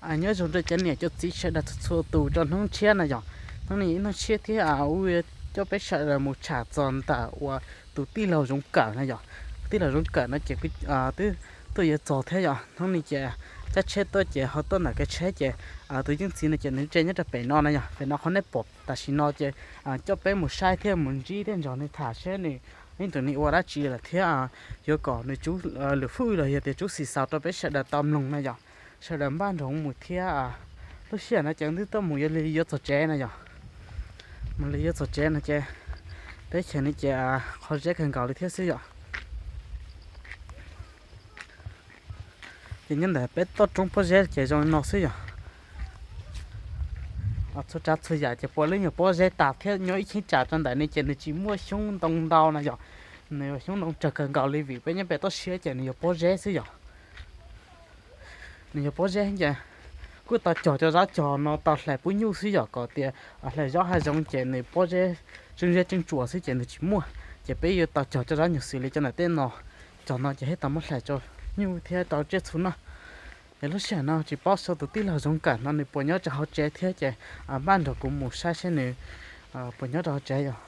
Nyob zoo rau cov niam cov txiv sawv daws txhua txhua tus rau hnub tshiab na yom. Hnub no ib hnub tshiab thiab, wb coj peb sawv daws mus tsham txog ntawm uas tus tij laug Zoov Kawm na yom. Tij laug Zoov Kawm no ces twb tuaj yuav txog thiab yom. Hnub no ces cab tsheb tuaj ces ho tuaj ntawm kev tsheb ces tus yeej txiv no ces nws tsev nyob rau pem no na yom. Pem no qhov nej pom tam sim no ces coj peb mus saib thiab mus ntsib thiab nrog nws tham seb nws ib tug nws ua dab tsi lawm thiab yuav kom nws tsub lwm fwj los yog tias tsub xis xaus rau peb sawv daws tau mloog na yom. Sawv daws npaj nroos mus thiab. Lub sij hawm no ces twb tuaj mus yuav li yuav txog tsev no yom. Mus li yuav txog tsev no ces teb chaws no ces qhov zeb kawg nkaus li thiab xwb yom. Ces nyob ntawm peb toj roob pob zeb ces zoo li no xwb yom. Txhua tsav txhua yam ces puav leej yog pob zeb tas thiab. Nyob ib cheeb tsam rau ntawm no ces nws tsis muaj xyoob ntoo ntau no yom. Nws yog xyoob ntoo tsawg kawg nkaus li vim peb nyob pem toj siab ces nws yog pob zeb xwb yom. Nws yog pob zeb ces kuj tau cog cov zab cog no tau hlais pub nyuj xwb yom, kom tias hlais zaub hav zoov ces nws pob zeb tseem zeb tseem tsuas xwb ces nws tsis muaj. Ces peb yuav tau cog cov zab nyuag xws li cov ntawm tej no, cog no ces thiaj tau muab hlais rau nyuj thiab rau tsiaj txhu noj. Ces lub sij hawm no tsis paub xyov tus tij laug Zoov Kawm no nws puas nyob rau hauv tsev thiab ces npaj nrog kuv mus saib seb nws puas nyob rau hauv tsev yom.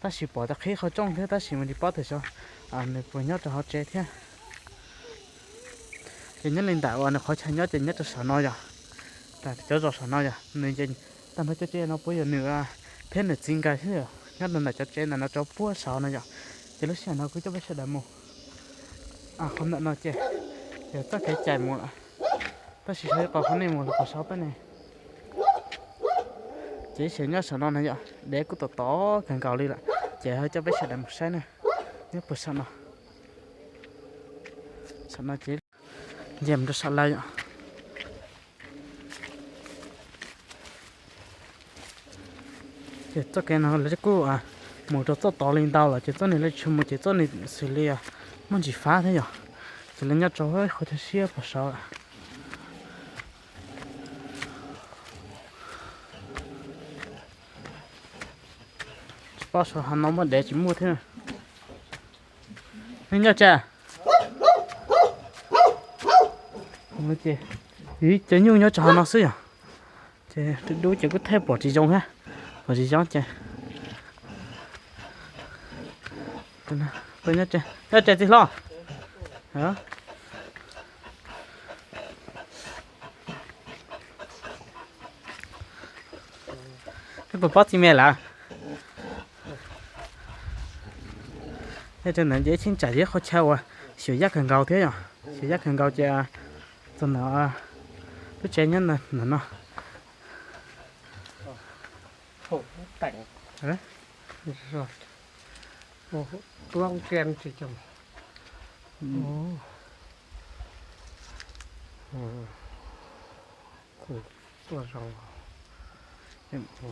Tab sis pom cov qhib qhov rooj thiab tab sis mas tsis paub tias xyov nws puas nyob rau hauv tsev thiab. Ces nyob li ntawm uas nws qhov chaw nyob ces nyob rau saum no yom. Cov zos saum no yom, nws ces tag nrho cov tsev no puav yog nws thiab nws txiv nkawd xwb yom, nyob rau ntawm cov tsev ntawm no rau puag saud no yom. Ces lub sij hawm no kuv coj peb sawv daws mus qhov ntawm no ces yog txoj kev cai mus lawm, tab sis sawv qhov nej mus los qhov saud peb ne. Ces ib xyem nyob saum no na yom, dev kuj tom tom kawg nkaus li lawm, ces ho coj peb sawv daws mus saib na. Nyob puag saum no, saum no ces nce mus rau saum lawm yom. Ces txoj kev no lawv kuj mus rau txoj tod li ntau lawm ces txoj niag lawv tsis mus ces txoj niag xws li muaj ntsis fab thiab yom. Ces lawv nyob rau qhov chaw siab puag saud lawm. Tsis paub saum hav no muaj dev tsis muaj thiab. Nej nyob tsev. Ces cov nyuj nyob rau hauv no xwb yom. Ces dub dub ces kuj thej pom tsis zoo thiab, pom tsis zoo ces nyob tsev, nyob tsev txiv hlob. Puas paub txiv me lawm? Nyob rau ntawm ces cheeb tsam yog qhov chaw uas xyuas yaj kawg nkaus thiab yom, xyuas yaj kawg nkaus ces txog ntawm lub tsev nyob ntawm no.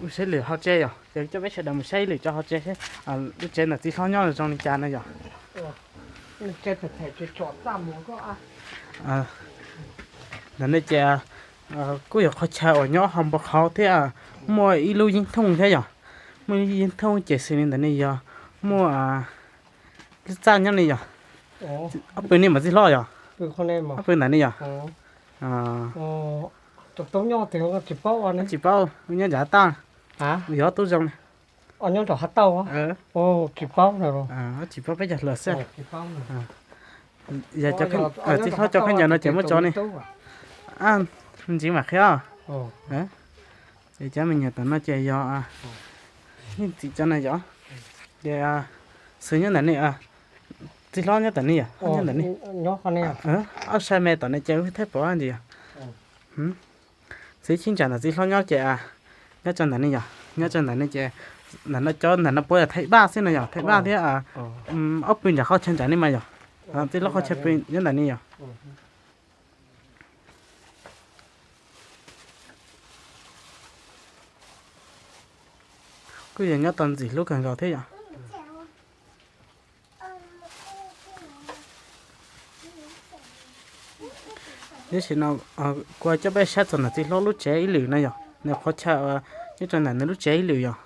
Ua saib lwm hauv tsev yom, ces coj peb sawv daws mus saib lwm rau hauv tsev seb lub tsev ntawm txiv hlob nyob zoo li cas no yom. Ntawm no ces kuj yog qhov chaw uas nyob hauv npoo qhauv thiab muaj ib lub yeeb thooj thiab yom. Muaj ib lub yeeb thooj ces xws li ntawm no yog muaj lub txaj nyob ni yom. Ob pw ni mas txiv hlob yom. Ob pw ntawm ni yom. Tsis paub, nyob nram tag, yog ob tug zoo. Tsis paub, tsis paub peb cov hluas xwb. Yog txiv hlob cov khaub ncaws no ces muab tso ni. Ntxiv mam qhia. Ces cov me nyuam tom no ces yog yeej txiv cov na yom. Ces xwb nyob ntawm ni, txiv hlob nyob tom ni yom, nyob ntawm ni. Ob sab me tom ni ces wb thiaj pom ntsis yom. Txiv cheeb tsam ntawm txiv hlob nyob ces nyob rau ntawm ni yom, nyob rau ntawm ni ces ntawm no cov ntawm no puav yog thaij daj xwb no yom, thaij daj thiab ob pw nram qhov chaw nram ni mas yom. Txiv hlob qhov chaw pw nyob ntawm ni yom. Kuj yog nyob tau ntxim hlub kawg nkaus thiab yom. Tab sis no kuv coj peb saib txog ntawm txiv hlob lub tsev ib lwm no yom, nws qhov chaw nyob rau ntawm nws lub tsev ib lwm yom.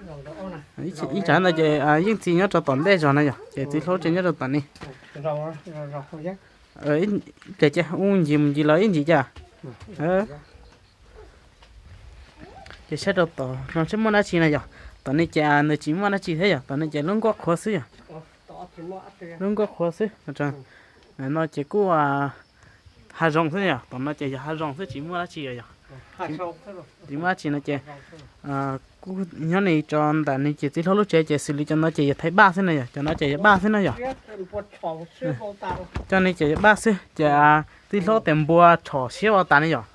Ib tsam ntawd ces yeej txiv nyob rau tom ntej zog na yog, ces txiv hlob tsev nyob rau tom ni. Ib pliag ces u ncig mus ncig los ib ntsis cas. Ces saib rau tom no saib muaj dab tsi na yog. Tom ni ces nws tsis muaj dab tsi thiab yog, tom ni ces lub nkuaj qhuav xwb yog. Lub nkuaj qhuav xwb. No ces kuj hav zoov xwb yog, tom no ces yog hav zoov xwb tsis muaj dab tsi yog. Tsis muaj dab tsi no ces kuj nyob ni rau ntawm ni ces txiv hlob lub tsev ces xws li cov no ces yog thaiv paj xwb na yog, cov no ces yog paj xwb na yog. Cov ni ces yog paj xwb ces txiv hlob tias npua tshom siab vau tas ne yog.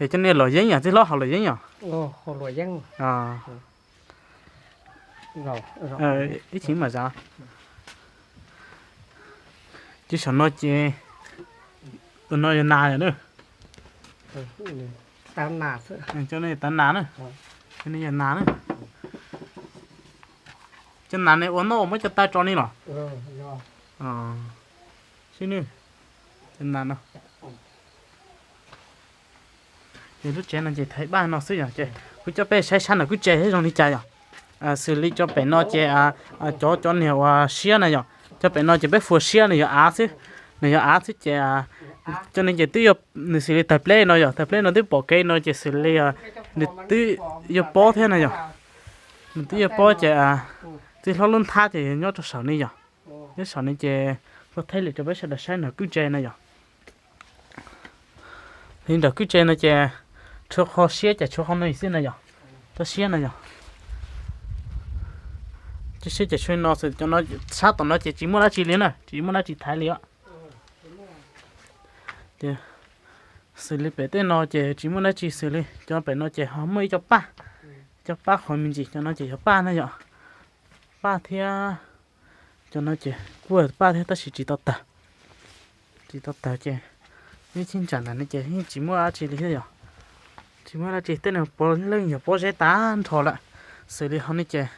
Es cov ni luam yeeb yog txiv hlob haus luam yeeb yog. Ib chim mam zam. Ces saum no ces tus no yog nas yog na. Cov no yog tav nas na. Cov no yog nas na. Cov nas ne ua noj muab cov taw tso ni los? Sib nws, cov nas no. Ces lub tsev no ces thaiv paj no xwb yog, ces kuv coj peb saib sab nram kwj tse thiab zoo li cas yog. Xws li cov pem no ces cov cov niag uas siab na yog, cov pem no ces peb hu ua siab, nws yog av xwb, nws yog av xwb ces cov ni ces twb yog nws xws li tawg pleb no yog, tawg pleb no twb pom kev no ces xws li nws twb yuav pob thiab na yog. Nws twb yuav pob ces txiv hlob lub nthab ces yog nyob rau saum ni yog. Nyob saum ni ces kuv thaij li rau peb sawv daws saib nram kwj tse na yog. Li nram kwj tse no ces tshuav qhov siab ces tshuav qhov no xwb na yog. Tsob siab na yog. Tsob siab ces tshuav no xwb, cov no sab tom no ces tsis muaj dab tsi li na, tsis muaj dab tsi thaiv li os. Ces xws li pem tej no ces tsis muaj dab tsi, xws li cov pem no ces ho muaj ib co paj, ib co paj qhov me ntsis, cov no ces yog paj na yog. Paj thiab, cov no ces kuj paj thiab tab sis tsis tau tawg. Tsis tau tawg ces ib cheeb tsam ntawm no ces yeej tsis muaj dab tsi li thiab yog. Tsis muaj dab tsi, tej no puav leej yog pob zeb tag nrho lawm. Xws li hauv no ces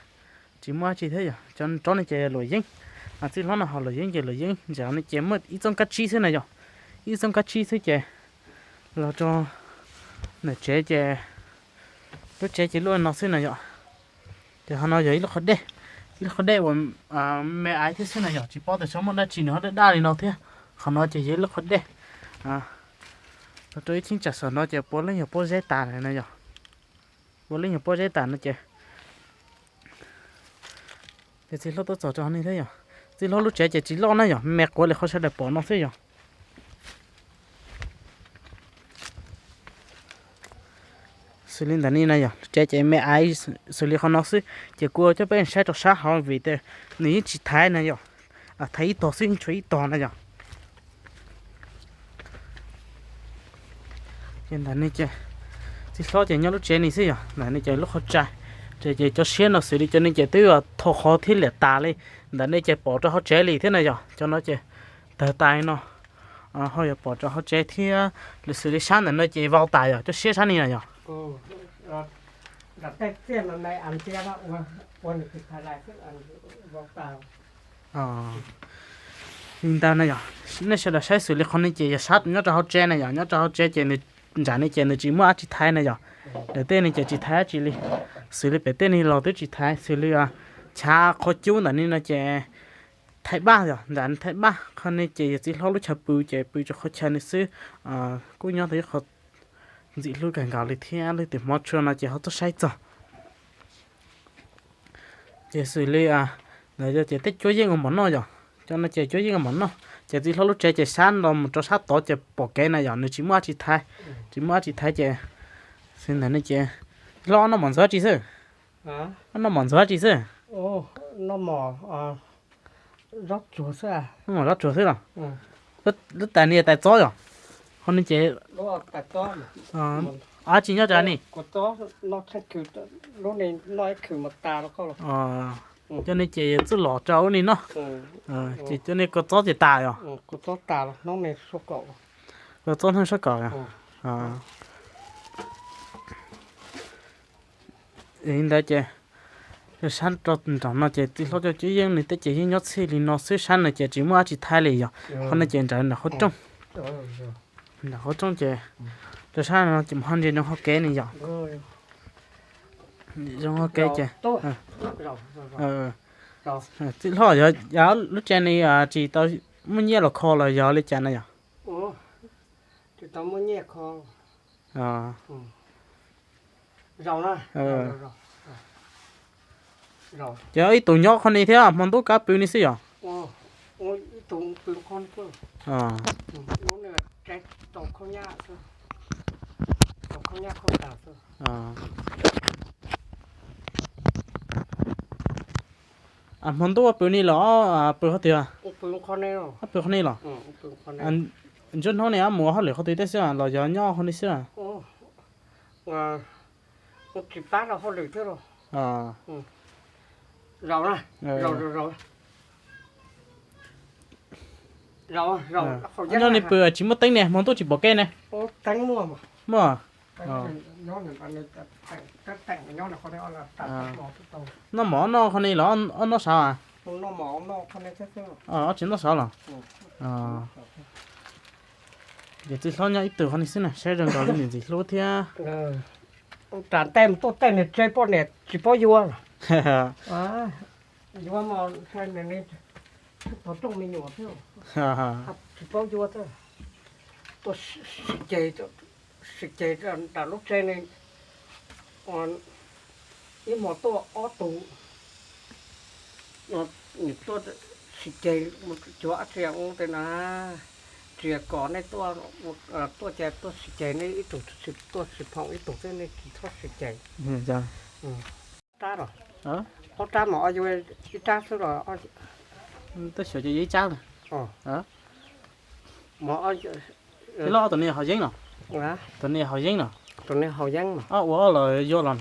tsis muaj dab tsi thiab yog. Cov roob no ces luam yeeb, txiv hlob no haus luam yeeb ces luam yeeb ntawm no ces muaj ib txoj kab tsib xwb na yog. Ib txoj kab tsib xwb ces los rau ntawm tsev ces lub tsev ces luaj no xwb na yog. Ces qhov no yog ib lub qhov dej, ib lub qhov dej uas me aiv thiab xwb na yog, tsis paub tias xyov muaj dab tsi nws ho daj daj li no thiab. Qhov no ces yog ib lub qhov dej los rau ib cheeb tsam saum no ces puav leej yog pob zeb tas lawm na yog. Puav leej yog pob zeb tas no ces, ces txiv hlob tuaj txog rau hauv no thiab yog. Txiv hlob lub tsev ces tsis loj na yog, me quav li qhov sawv daws pom no xwb yog. Xws li ntawm no na yog, tsev ces me aiv xws li qhov no xwb, ces kuv coj peb saib rau sab hauv vim tias nws yeej tsis thaiv na yog, thaiv ib tog xwb yeej tshuav ib tog na yog. Ces ntawm no ces txiv hlob ces nyob lub tsev no xwb yog, ntawm no ces lub qhov tsai, ces cov siab no xws li cov no ces twb thau qhov thiab liam tas li, ntawm no ces pom rau hauv tsev li thiab na yog, cov no ces tawg tas no ho yuav pom rau hauv tsev thiab, lwm xws li sab ntawm no ces vau tas yog, cov siab sab no na yog. Li ntawd na yog, nej sawv daws saib xws li qhov no ces yog sab nyob rau hauv tsev na yog, nyob rau hauv tsev ces nws nram no ces nws tsis muaj dab tsi thaiv na yog. Ntawm tej no ces tsis thaiv dab tsi li, xws li pem tej no los twb tsis thaiv, xws li chav qhov cub ntawm no no ces thaiv paj yog, nram thaiv paj, qhov no ces yog txiv hlob lub chaw pw ces pw rau qhov chaw no xwb. Kuj nyob tau ib qho ntxim hlub kawg nkaus li thiab, leej twg hmov tshua no ces ho tuaj saib txog. Ces xws li ntawd ces tej cuab yeej ua mov noj yog, cov no ces cuab yeej ua mov noj, ces txiv hlob lub tsev ces sab no mus rau sab tod ces pom kev na yog, nws tsis muaj dab tsi thaiv, tsis muaj dab tsi thaiv ces xws ntawd no ces txiv hlob noj mov ntxuav dab tsi xwb, noj mov ntxuav dab tsi xwb. Noj mov zaub tsuag xwb los? Lub tais no yog tais txob yog? Qhov no ces dab tsi nyob rau ni? Cov no ces txuj lom rau ub ni no. Ces cov no kua txob ces tas yog? Kua txob hnub sab kaum yog? Li ntawd ces Rau sab rau nram no ces txiv hlob cov cuab yeej nws tej ces yeej nyob txhij li no xwb, sab no ces tsis muaj dab tsi thaij li yog. Qhov no ces nram nram qhov rooj, nram qhov rooj ces rau sab no ces mus ho ntsia zoo hauv kev ne yom. Zoo hauv kev ces txiv hlob, yog lub tsev ne tsis tau muaj nyiaj los kho los yog li cas na yom? Ces ib tug nyob qhov ni thiab hmo ntuj kab pw ni xwb yom? Hmo ntuj pw ni los pw qhov twg? Pw qhov ni los? Nruab hnub ne mus hauj lwm qhov twg teb xwb los yog nyob qhov ni xwb? Nyob ni pw tsis muaj teeb ne, hmo ntuj tsis pom kev ne? Muaj. Noj mov noj qhov ni los ob noj saud? Ob tsis noj saud los? Ces txiv hlob nyob ib tug qhov ni xwb na, saib zoo nkaus li niam ntxim hlub thiab. Ras tej mus tuaj tej niag tsev poj niam tsis paub yuav. Yuav mas tog rooj me nyuam thiab, tsis paub yuav thiab. Tuaj sib ceg, sib ceg nram lub tsev ne, ib hmo tuaj ob tug, nws tuaj sib ceg, cuav dab tsi ua tej na, tsis kom nej tuaj, tuaj ces tuaj sib ceg, nej ib tug tuaj sib phoom ib tug xwb, nej tsis txhob sib ceg. Rab los, ob rab mas ib rab xwb los? Ib rab. Tus ni haus yeeb los? Tus ni haus yeeb los? Tus ni haus yeeb mas. Ua los yuav los?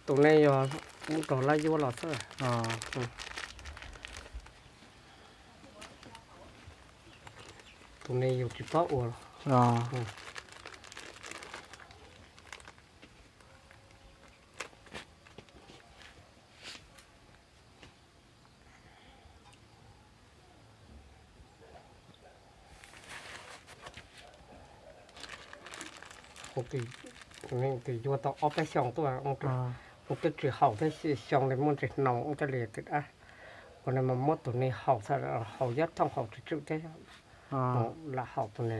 Tus ni yog mus rau lawv yuav los xwb. Tus ni yus tsis paub ua los? Tus ni yuav tau ob peb xyoos tuaj, tus twb tsis haus thiab, xyoo li muaj ntsis hnoos ua li tus dab. Ua li mas muab tus ni haus, haus yab thooj haus tsw tsw thiab, lam haus tus ni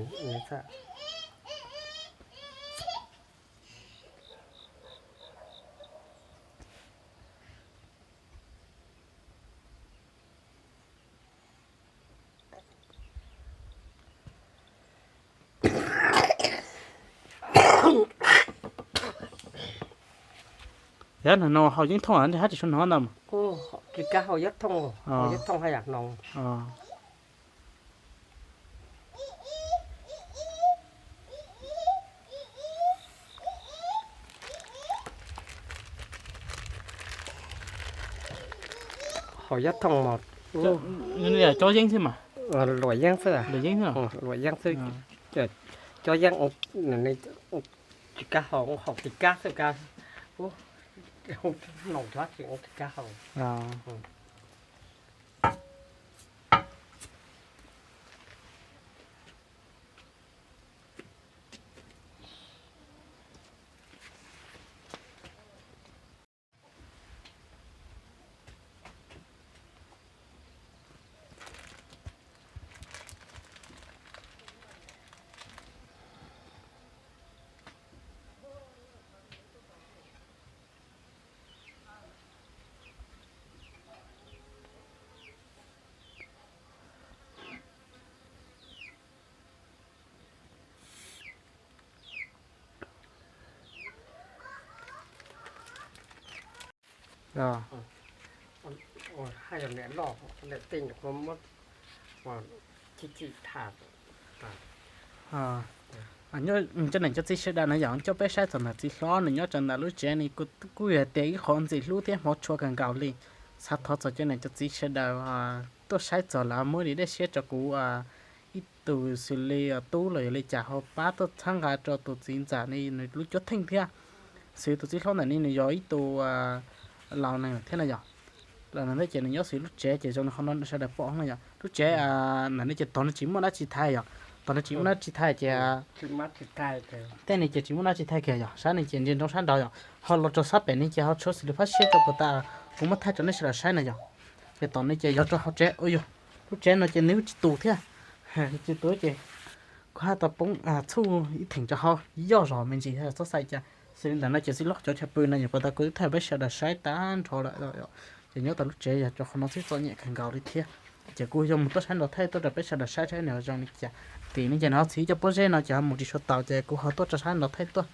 xwb. Yog no haus yeeb thooj hab tsis tshua hnov ntag mas. Tsis kav haus yab thooj, haus yab thooj haj yam hnoos. Haus yab thooj mas, cob yeeb xwb mas. Luam yeeb xwb, luam yeeb xwb. Cob yeeb, tsis kav haus, haus tsis kav xwb, kav, no tsis kav haus. Cov niam cov txiv sawv daws na yom, coj peb saib txog ntawm txiv hlob nws nyob rau ntawm lub tsev ne, kuj yog tias ib qho ntxim hlub thiab hmov tshua kawg nkaus li. Xav thov txog cov niam cov txiv sawv daws tuaj saib txog lawm muab li dej siab rau kuv ib tug xws li tub los yog li cas ho pab tuaj txhawb nqa rau tus txiv ntxawm ne nws lub cuab theej thiab. Xws tus txiv hlob ntawm ne nws yog ib tug laus neeg thiab na yom. Lawm no thiab ces nws nyob xws lub tsev ces zoo li qhov no sawv daws pom no yog lub tsev ntawm no ces tog no tsis muaj dab tsi thaiv yog, tog no tsis muaj dab tsi thaiv ces tej no ces tsis muaj dab tsi thaiv kiag yog, sab no ces ntsia nroo sab nraud yog, ho los rau sab pem no ces ho tshuav xws li phab siab rau puas tas kuv muab thaij rau nej sawv daws saib no yog. Ces tom no ces yog rau hauv tsev, ua yog lub tsev no ces nws tsis tus thiab, tsis tus ces kuv haj tau poob txhuj ib theem rau hauv yoj zog me ntsis txhob xav cas. Xws li ntawm no ces txiv hlob cov chaw pw no yog puas tas kuv twb thaij peb sawv daws saib tag nrho lawm. Ces nyob tau lub tsev yog rau qhov no xwb txom nyem kawg nkaus li thiab. Ces kuv yuav mus tuaj sab nraud thaij tuaj rau peb sawv daws saib saib nws zoo li cas. Tim no ces nws ho txhiv cov pob zeb no ces ho mus tsis tshua taus ces kuv ho tuaj rau sab nraud thaij tuaj.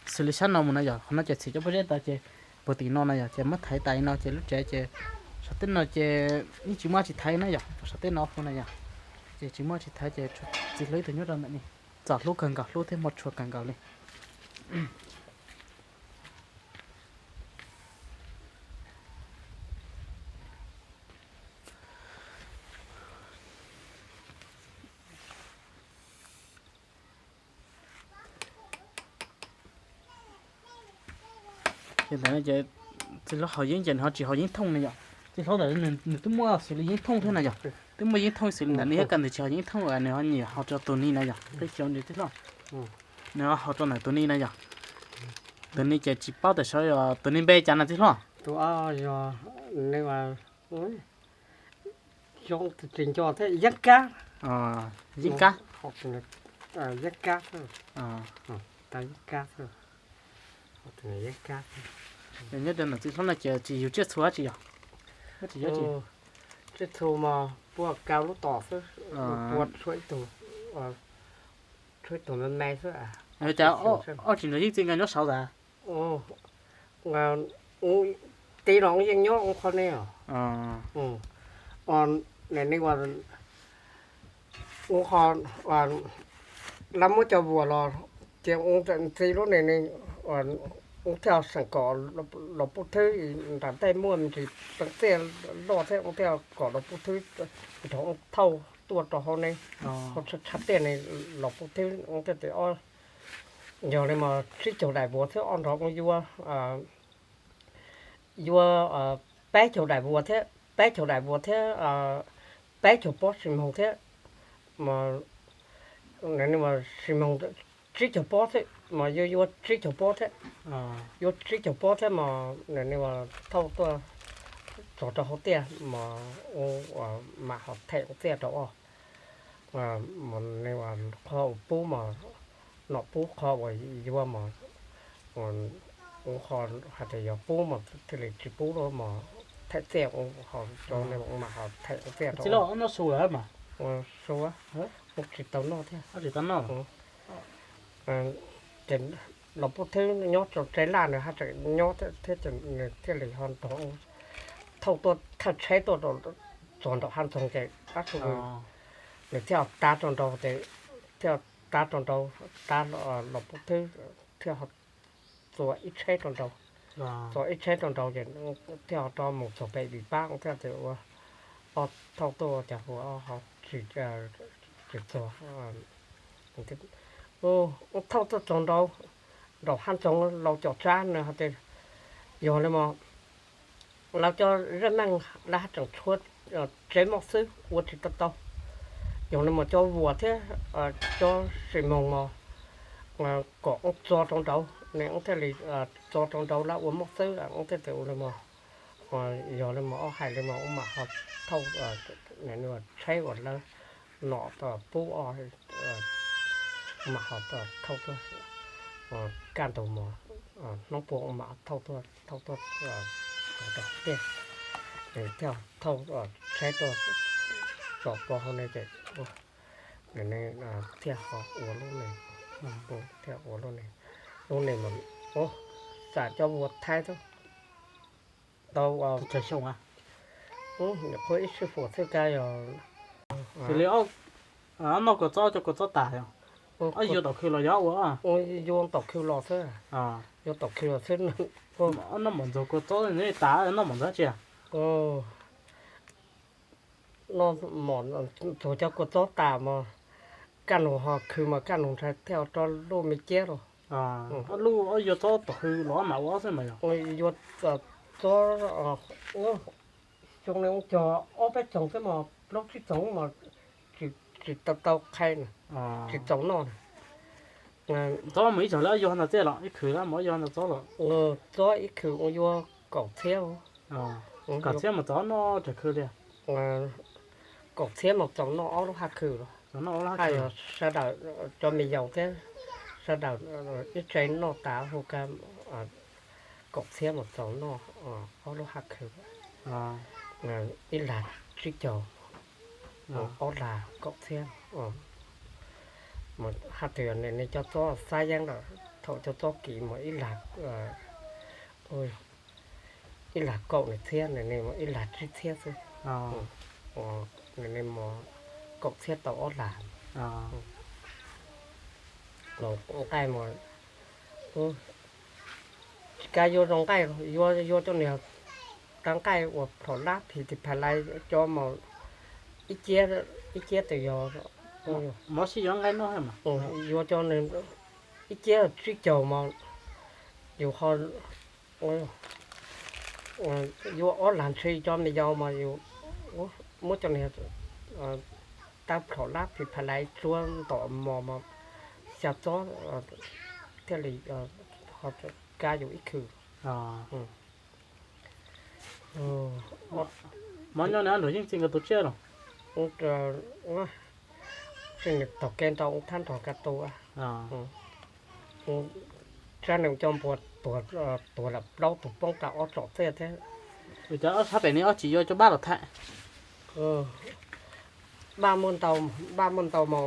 Xws li sab no mus no yog qhov no ces txhiv cov pob zeb tas ces puag tim no no yog ces muab thaiv tas li no ces lub tsev ces saum tej no ces yeej tsis muaj dab tsi thaiv na yog, saum tej no hu no yog ces tsis muaj dab tsi thaiv ces txiv hlob ib tug nyob rau ntawm ni, txom hlub kawg nkaus, hlub thiab muaj tshua kawg nkaus li. Ces ntawm no ces txiv hlob haus yeeb ces nws ho tsis haus yeeb thooj na yom. Txiv hlob ntawm nws twb muaj xws li yeeb thooj thiab na yom. Twb muaj yeeb thooj xws li ntawm no thiab, kaj ntug tsis haus yeeb thooj, nws ho nyiam haus rau tus ni na yom. Peb tsis ua nws txiv hlob, nws ho haus rau ntawm tus ni na yom. Tus ni ces tsis paub tias saib tus ni npe cas na txiv hlob. Tus ob yog nws, tsis nco thiab, Yeeb Kab. Yeeb Kab. Yeeb Kab, Yeeb Kab. Nyob rau ntawm txiv hlob no ces tsis yug tsiaj txhu dab tsi yog? Tsiaj txhu mas puag kav lub tom xwb, ua tshuav ib tug, tshuav ib tug me me xwb. Cas ob tsis nrog yeeb txiv nkawd nyob saud tas? Tib los yeej nyob ua qhov ne os. Nim ne ua, ua qhov lawv muab cov vuas los ces ua ntxiv lub nim ne, ua thiaj seem kom los pub thwb nram ntej muaj me ntsis peev txiaj loj thiab ua thiaj kom los pub thwb nrog ua thauj tuaj rau hauv ne, hauv tshaj tiaj ne los pub thwb ua thiaj tes ob. Yog li mas tsib caug daim vuas thiab ob nrog ua yuav, yuav peb caug daim vuas thiab, peb caug daim vuas thiab peb caug pob xis moos thiab, xis moos tsib caug pob thiab mas yuav yuav tsib caug pob thiab, yuav tsib caug pob thiab mas nim ne ua thauj tuaj txog rau hauv tiaj mas ua mam ho them txiaj rau os. Qhov uas pub mas, nom pub qhov uas yuav mas, ua qhov hais tias yog pub mas thiaj li tsis pub lawm mas them txiaj, ua qhov cov ne mam ho them txiaj rau. Su, ua tsis tau noj thiab. Ces los pub thwb nyob rau tsev laj nws haj tseem nyob thiab ces nws thiaj li ho nrog thauj tuaj thaj tsheb tuaj txog nraum haj ntxoog ces ab tug nws thiaj tav rau nraud ces, thiaj tav rau nraud, tav los pub thwb thiaj ho txua ib tsheb rau nraud, txua ib tsheb rau nraud ces thiaj ho rov mus txog pem vim pab thiaj tias ua ob thauj tuaj cas hu ho tsis txog. Thauj tuaj txog nraud, nraum haj ntxoog laus com tsab nws hais tias yog li mas lawv cov zaj neej lawv haj tseem tshuav tsev moj xwb ua tsis tau tau. Yog li mas cov vuas thiab cov xis moos mas kom wb txo rau nraud ne, wb thiaj li txo rau nraud lawv ua moj xwb, wb thiaj tias ua li mas, yog li mas ob hais li mas wb mam ho thauj tsheb uas lawv nom pub os, mam ho thauj tuaj kaj ntug mas hnub puag wb mam thauj tuaj, thauj tuaj rau tiaj, thiaj thauj tsheb tuaj txog pem hauv ne ces thiaj ho ua lub ne, thiaj ua lub ne, lub ne mas xam cov vuas thaib tau tau nyuam qhuav ib sij fuam xwb kab yog. Xws li noj kua txob, cov kua txob tas yog, yuav tom khw los yog ua, yuav tom khw los xwb, yuav tom khw los xwb. Noj mom ntxuag kua txob tas, noj mom ntxuag tsi? Noj mom ntxuag cov kua txob tas mas kaj nug ho khw mas kaj nug ntshai thiaj rov lub me ciab los. Ob lub ob yuag txob tom hws los ob mam ua ob xwb mas yog. Yuag txob, xyoo no cog ob peb txoog xwb mas plaub tsib txoog mas tsis tau tau qhai, tsis txaus noj. Txob mus ib txoog lawm ob yuag ntau txiaj los ib khwv lawm mus ob yuag ntau txob los. Txob ib khwv ua yuag kaum txhiab. Kaum txhiab mas txaus noj tsawg khw li? Kaum txhiab mas txaus noj ob lub haj khw los. Haj yog sawv daws cov me yaus thiab sawv daws ib tse noj tas hu ka kaum txhiab mas txaus noj ob lub haj khw, ib lag tsib caug, ob lag kaum txhiab. Mas haj tias nws cov txob xab yeeb lawm, thaum cov txob kim mas ib lag, ib lag kaum nws txhiab, nws ne mas ib lag tsib txhiab xwb. Nws ne mas kaum txhiab tau ob lag. Los nqaij mas tsis kav yuav zoo nqaij, yuav cov niag tag nqaij uas plhom lab phis tis phas lais cov mas ib ciab, ib ciab tes yog, mov sib yuav nqaij noj mas yuav cov ib ciab tsib caug mas yus ho yuav ob lag ntshe cov me yau mas yus muab cov niag tag plhom lab phis phas lais tsuab ntom mos mas xya txob thiaj li ho kav yus ib khw. Mov nyob nws luag yeej txi nkawd tus tsiaj los. Tsis nws taug kev ntau thab nrog ka tu. Tsab nws cov npua tuag, tuag lawm plaub tug poob tas ob tsom txiaj thiab. Cov ob sab pem ne ob tsis yuav cov npab los thaij? Npaj muaj ntau, npaj muaj ntau mas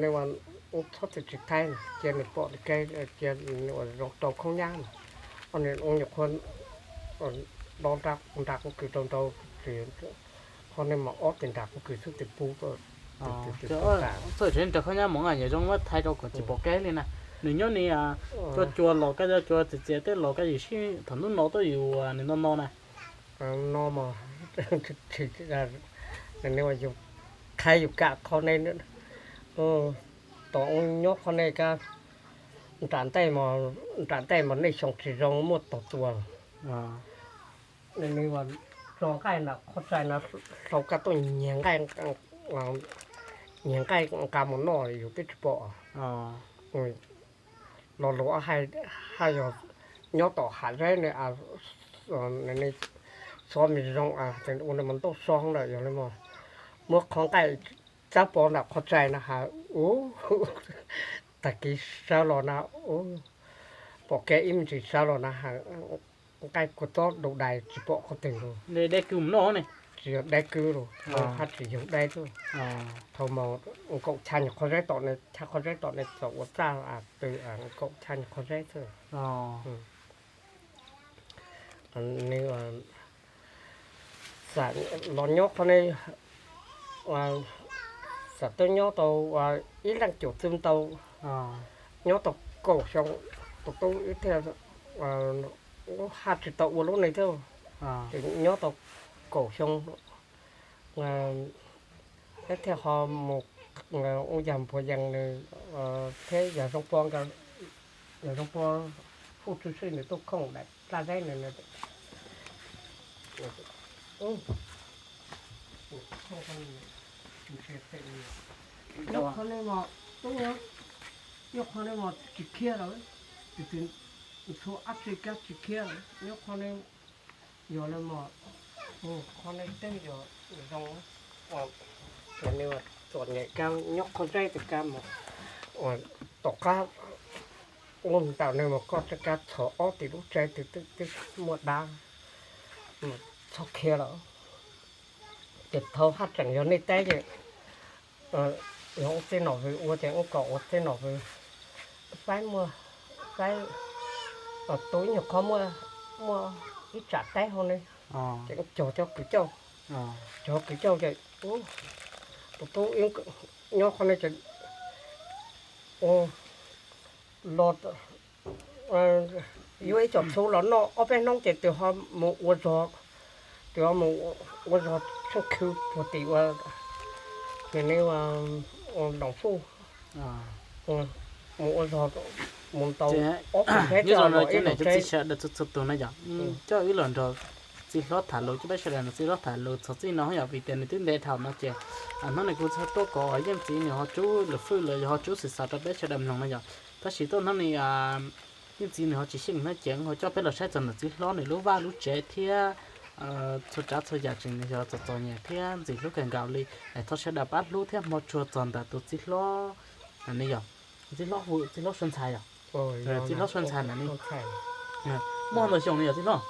nws ua txhob txwm tsis thaij, cia nws pom kev, cia nws ua zoo rau khoob nyab mas. Ob nws ua nyuam qhuav dob nra qub kws rau nrau, qhov nej mas ob tes nra qub kws xwb tes pub. Txawj tsev nrog khoob nyab mus yam zoo muab thaij rau kom tsis pom kev li na. Nws nyob ni, cua cua los koj cua txias txias tej los koj yus sib tham hnub no tuaj yus nws no no na. No mas, yus qhaib yus kam qhov ne, tom nyob qhov ne ka, nram ntej mas, nram ntej mas nej xyoo tsis zoo muaj tog txuas. Nws tso nqaij nram qhov txai no, hlau kaj tuaj nyiag nqaij, nyiag nqaij nqa mus noj yus twb tsis pom. Lo lus haj yog nyob tom hav zeb ne, xov me zoo, ua nws mas ntuj so lawm yog li mas muab qhov nqaij txawb pov nram qhov txai no has, u, tag kis sawv los na, u, pom kev ib me ntsis sawv los na has, nqaij kua txob du dais tsis pom qhov twg lawm. Dai kwv mus noj ne. Tsis yog dai kwv lawm, haj tsis yog dai xwb. Thaum mas nkaum chaw nyuag qhov zeb tom ne, chaw qhov zeb tom ne txaus ua txaj, tw nkaum chaw nyuag qhov zeb xwb. Nws xam los nyob qhov ne, xam twb nyob tau ib leej cuam txwb ntau, nyob tau kaum xyoo, tus tub wb thiaj, haj tsis tau ua lub ne thiab, ces nyob tau kaum xyoo, wb thiaj ho mus ua yam npuag yees nws thiab yawg Zoo Pov nkawd, yawg Zoo Pov Fuj Tswv Sij nws tuaj khoom daim plaj zeb nws, nyob qhov ne mas, tub, nyob qhov ne mas tsis khiab lawm, tus twg ntxhua ab tsi kab tsis khiab lawm, nyob qhov ne yog li mas, qhov ne twb yog zoo, ces nws txom nyem kab nyob qhov zeb tus kab mas, tom qab ua ntawm nws mas koj tseem kab txhom ob tim lub tsev twb muaj dab mas txhob khiab lawm. Ces thaum haj tseem yog nej teb ces yog ua txij nom hws ua ces wb kom ua txij nom hws, faib muaj, faib, tus ib nyuag qhov muaj, muaj ib tsam teb hauv ne, ces wb cog cov kwv cauj, cog kwv cauj ces tus tub nyob qhov ne ces los yuav ib co txhuv los noj ob peb hnub ces tus ho mus ua zog, tus ho mus ua zog tsheej khw puag tim ua, nws ne, Loos Fuj, mus ua zog Ces nyob zoo no cov niam cov txiv sawv daws txhua txhua tus na yom, coj wb los nrog txiv hlob tham lus, coj peb sawv daws nrog txiv hlob tham lus txog txij no yom, vim tias nws twb ntev dhau no ces hnub no kuv txhaj tuaj kom yeej txiv nws ho tsub lus fwj los yog ho tsub xwm xav rau peb sawv daws mloog no yom. Tab sis tuaj hnub no yeej txiv nws ho tsis xyeej no ces ho coj peb los saib txog ntawm txiv hlob nws lub vaj lub tsev thiab txhua tsav txhua yam tseem yog txom txom nyem thiab ntxim hlub kawg nkaus li. Es thov sawv daws pab hlub thiab hmov tshua txog ntawm tus txiv hlob, yog txiv hlob hu txiv hlob Suav Ntxhais yom. Txiv hlob Suav Ntxhais na ne, muaj ntau xyoo no yog txiv hlob?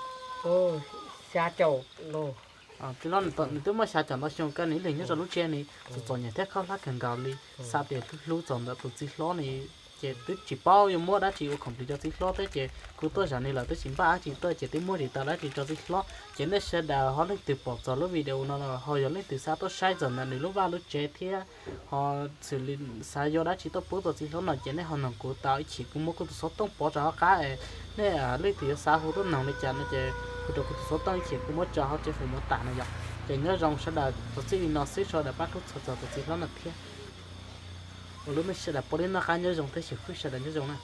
Txiv hlob nws twb muaj xya caum ntau xyoo, koj nws ib leeg nyob rau lub tsev ne, txom txom nyem thiab khaub hlab kawg nkaus li. Xav tias hlub txog ntawm tus txiv hlob ne, ces twb tsis paub yuav muab dab tsi ua khoom plig rau txiv hlob thiab ces kuv tuaj zaum no lawm twb tsis npaj dab tsi tuaj ces twb muab tsis tau dab tsi rau txiv hlob. Ces nej sawv daws ho leej twg pom txog lub video no los ho yog leej twg xav tuaj saib txog ntawm nws lub vaj lub tsev thiab ho xws li xav yuav dab tsi tuaj pub rau txiv hlob no ces nej ho noog kuv tau, ib chim kuv muab kuv tus xov tooj pov rau hauv qab es nej leej twg yuav xav hu tuaj noog li cas no ces hu rau kuv tus xov tooj, ib chim kuv muab tso hauv tsev Facebook tam no yom. Ces nyob zoo sawv daws, txog txij li no xwb, sawv daws pab hlub txhua txog tus txiv hlob no thiab. Ua lub neej sawv daws pom li no qab nyob zoo thiab xyem fwj sawv daws nyob zoo na.